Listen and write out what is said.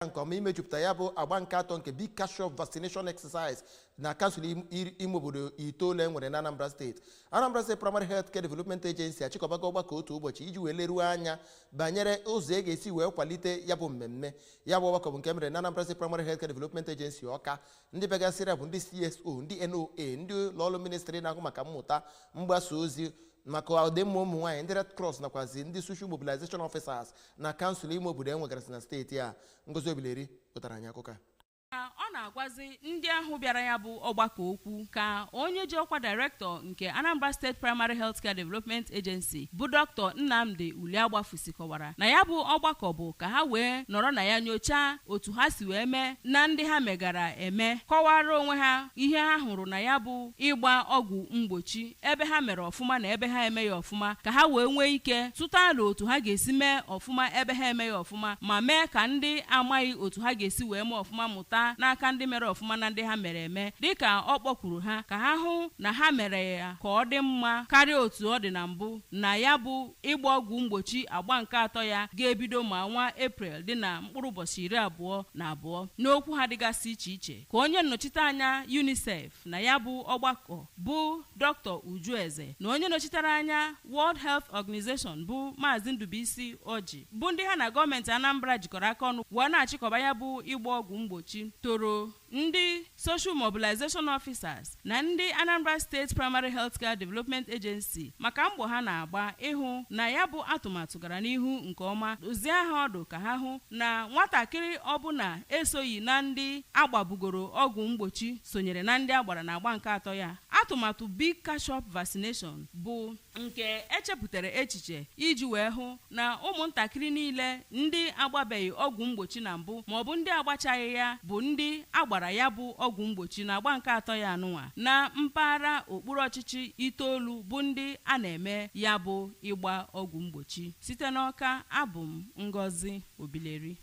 Nke ọma imejupụta ya bụ agba nke atọ nke Big Cash Up Vaccination Exercise na kansụl ime obodo itoolu e nwere na Anambra Steeti. Anambra State Primary Health Care Development Agency achịkọbago ọgbakọ otu ụbọchị iji wee leruo anya banyere ụzọ e ga-esi wee kwalite ya bụ mmemme. Ya bụ ọgbakọ bụ nke mere na Anambra State Primary Health Care Development Agency Ọka. Ndị bịagasịrị bụ ndị CSO, ndị NOA, ndị ụlọọrụ ministri na-ahụ maka mmụta, mgbasa ozi maka ọdịmma ụmụ nwaanyị, ndị Red Cross, nakwazi ndị Social Mobilization Officers na kansụl ime obodo e nwegasị na steeti a. Ngozi Obileri pụtara anyị akụkọ a. Ka ọ na-agwazi ndị ahụ bịara ya bụ ọgbakọ okwu, ka onye ji ọkwa director nke Anambra State Primary Healthcare Development Agency bụ Dr. Nnamdi Uliagbafusi kọwara na ya bụ ọgbakọ bụ ka ha wee nọrọ na ya nyochaa otu ha si wee mee na ndị ha megara eme, kọwara onwe ha ihe ha hụrụ na ya bụ ịgba ọgwụ mgbochi, ebe ha mere ọfụma na ebe ha emeghị ọfụma, ka ha wee nwee ike tụta otu ha ga-esi mee ọfụma ebe ha emeghị ọfụma, ma mee ka ndị amaghị otu ha ga-esi wee mee ọfụma mụta n'aka ndị mere ọfụma na ndị ha mere eme. Dịka ọ kpọkwuru ha ka ha hụ na ha mere ya ka ọ dị mma karịa otu ọ dị na mbụ na ya bụ ịgba ọgwụ mgbochi agba nke atọ ya ga-ebido ma nwa Eprel dị na mkpụrụ ụbọchị 22. N'okwu ha dịgasị iche iche, ka onye nnọchite anya UNICEF na ya bụ ọgbakọ bụ Dr. Uju Eze na onye nọchitere anya World Health Organization bụ Maazị Ndubuisi Oji, bụ ndị ha na gọọmenti Anambra jikọrọ aka ọnụ wee na-achịkọba ya bụ ịgba ọgwụ mgbochi, toro ndị Social Mobilization Officers na ndị Anambra State Primary Healthcare Development Agency maka mbọ ha na-agba ịhụ na ya bụ atụmatụ gara n'ihu nke ọma, dozie ha ọdụ ka ha hụ na nwatakịrị ọbụla esoghị na ndị agbabugoro ọgwụ mgbochi sonyere na ndị agbara na agba nke atọ ya. Atụmatụ Big Cash Up Vaccination bụ nke echepụtara echiche iji wee hụ na ụmụntakịrị niile ndị agbabeghị ọgwụ mgbochi na mbụ maọbụ ndị agbachaghị ya bụ ndị agbara ya bụ ọgwụ mgbochi na agba nke atọ ya anụnwa na mpaghara okpuru ọchịchị itoolu bụ ndị a na-eme ya bụ ịgba ọgwụ mgbochi. Site n'Ọka, abụ m Ngozi Obileri.